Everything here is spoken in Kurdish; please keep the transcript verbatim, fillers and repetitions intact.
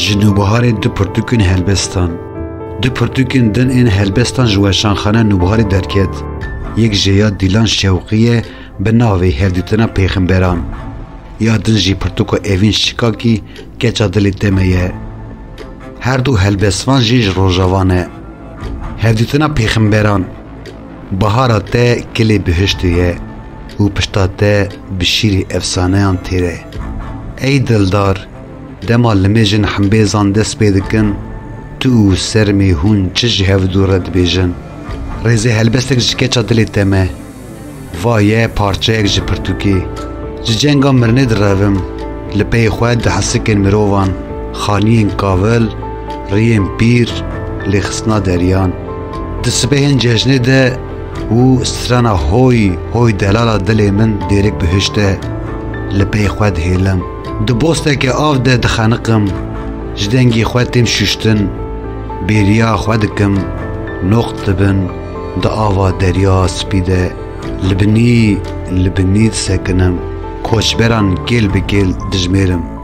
Ji Nûbiharê du pirtûkên helbestan. Du pirtûkên din ên helbestan ji weşanxaneya Nûbiharê derket. Yek jê ya Dîlan Şewqî ye bi navê Hevdîtina Pêxemberan. Ya din jî pirtûka Evîn Şikakî Keça Dilê Te Me ye. Her du helbestvan jî ji Rojava ne. Hevdîtina Pêxemberan. Bahara te kilê bihiştê ye û pişta te bi şîrê efsaneyan têr e. Ey dildar, dema limêjin hembêzan dest pê dikin, tu û sermê hûn çi ji hevdû re dibêjin? Rêzê helbestek ji Keça Dilê Te Me. Va ye parçeyek ji pirtûkê. Ji cenga mirinê direvim, li pey xwe dihesikên mirovan, xaniyên kavil, riyên pîr, lêxistina deriyan. Di sibehên cejnê de û strana hoy, hoy delala dilê min dêrek bihişte, li pey xwe dihêlim. Di bosteke av de dixeniqim, ji dengê xwe têm şûştin, bêriya xwe dikim, noq dibin di ava derya spî de. Li binî, li binî disekinim, koçberan kêl bi kêl dijmêrim.